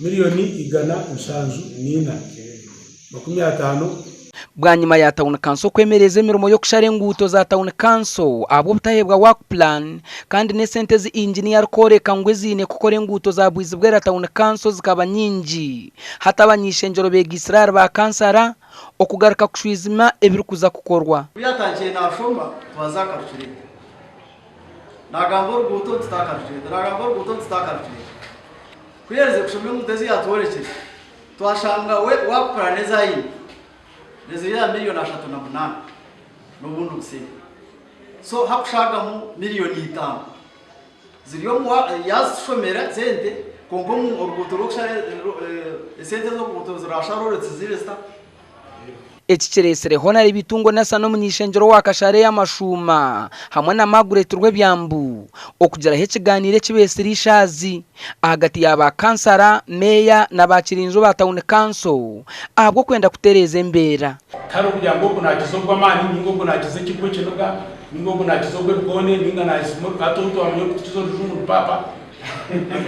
174,000,000. Bwanyima ya tauni kanso kwemereza emirimo y'okushara enguuto za tauni kanso ahabw'obutaheebwa work plan kandi n'esente ezi inginiya arikworeka ngu eziine kukora enguuto za Bwizibwera tauni kanso zikaba nyingi hati abany'ishengyero beegaitsire ahari ba kansara okugaruka kushwizima ebirikuza kukorwa. Ku yaatandikire naashoma, twaza aha karukireeta. Naagamba oruguuto nti ta karukireeta, naagamba oruguuto nti ta karukireeta. Ku yaaherize kushoma enguuto ezi yaatworekire, twashanga we waakukora n'ezi aine niziri aha miriyoni 38 n'obundi busente. So hakushaagamu miriyoni itaano ziri omu yaazitushomera sente kwonka omu oruguuto rw'okushara esente z'oruguuto ziraashara orwo tiziri zita. Eki kireetsire Hon. Bitungo Nathan omuny'eishengyero wa Kashare ey'amashuuma hamwe na Margaret Rwebyambu okugiraho ekiganiiro eki beetsire eishaazi ahagati ya ba kansara, meeya na ba kirinju ba tauni kanso ahabw'okwenda kutereeza embeera. Tihariho kugira ngu ogu naakiza ogu amaani, nainga ogu naakiza ekigwa ekiniga, nainga ogu naakiza ogu ebikoone, nainga naakiza ogu. Hati obu twamanya orikutukiza orujungu ni paapa,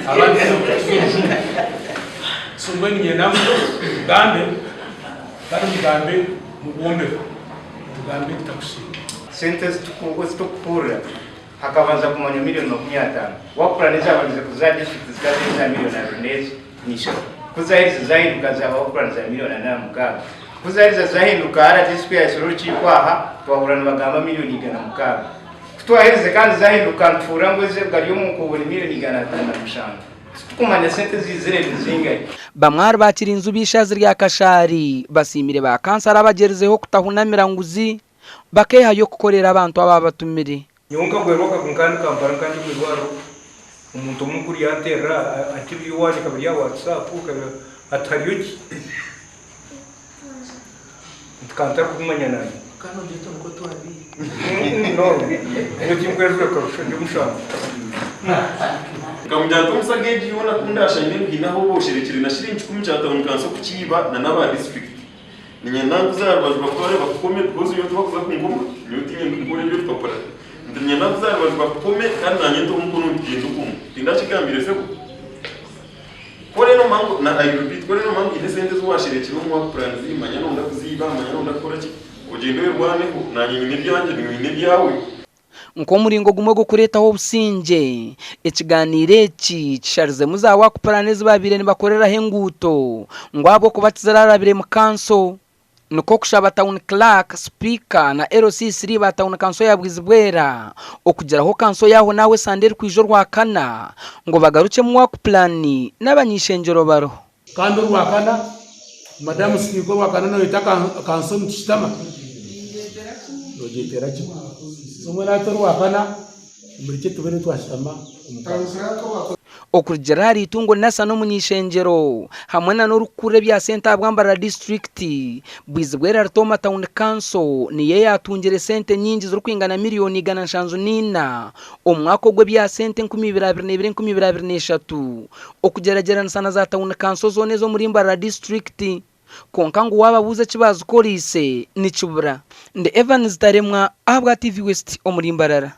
abandi tihaine orikutukiza orujungu. So mbwenu niinyenda ngu tugambe kandi mugambe mubwombeko, tugambe tutakusiima. Sente ezi turikuhurira hakabanza kumanywa miriyoni 50. Wakukora n'ezabandize kuza aha disiturikiti zikaba ziri eza miriyoni 23. Ku zaherize zahinduka zaba wakukora niza miriyoni 46. Ku zaherize zahinduka RTC ku yahitsire orukiiko aha twahurira nibagamba miriyoni 106. Ku twaherize kandi zahinduka nituhurira ngu ezi gari omu nkuubo ni miriyoni 507. Titukumanya sente eziizire ni zingahi. Bamwe ahari ba kirinzu b'eishazi rya Kashari basiimire ba kansara abagyerizeho kutahunamira nguzi bakeehayo kukorera abantu abaabatumire. Nyowe nkagwerwa akagu nkandi kampara nkandi omu irwariro omuntu omwe mukuru yanterera ati ebiri owangye akaba ari aha WhatsApp ati hariyo ki? Nti ka ntarikubimanya nanye. No, nyowe tinkwejweka busha ndi omushango. Nkamugira nti omusaga egi yoona ku ndashange ngu haine ahu osherekire na shiringi kikumi kya tawuni kanso kukiiba na n'aba disiturikiti. Niinyenda nkuze aha rubaju bakutware bakukome because nyowe tibakuza kunkoma, nyowe tiinye ndikukora eby'orupapura. Nti niinyenda nkuze aha rubaju bakukome kandi naanye nteho omukono ntugyende okumwe. Tindakigambire sebo? Ku orenda omanye ngu, na I repeat, ku orenda omanye ngu haine esente ezi waasherekire omu work plans, manya nooyenda kuziiba, manya nooyenda kukora ki, ogyende oyerwaneho, naanye nyine ebyangye, naiwe oine ebyawe. Nk'omuringo gumwe gw'okureetaho obusingye, ekiganiiro eki kisharizemu za work plan ezi baabaire nibakoreraho enguuto ngu ahabw'okuba tizirarabire mu kanso. Nikwo kushaba Town Clerk, Sipiika na LC3 ba Town Kanso ya Bwizibwera okugiraho kanso yaaho naaho esande erikwija Orwakana ngu bagarukyemu work plan n'abany'ishengyero bariho. Kandi Orwakana, Madamu Sipiika Orwakana noyeta kanso nitushutama? Nogyetera kimwe. So mbwenu hati Orwakana murekye tube nitwashutama omu kanso. Okurugiirira ahari Itungo Nathan omuny'eishengyero hamwe na n'orikukurira ebya sente ahabwa Mbarara disiturikiti, Bwizibwera Ritooma Town Council niyo eyatungire sente nyingi zirikwingana miriyoni 704 omu mwaka ogw'ebya sente 2022, 2023 okugyeragyeranisa na za tauni kanso zoona ez'omuri Mbarara disiturikiti. Kwonka ngu waababuuza eki baazikoreise nikibura. Ndi Evans Taremwa ahabwa TV West omuri Mbarara.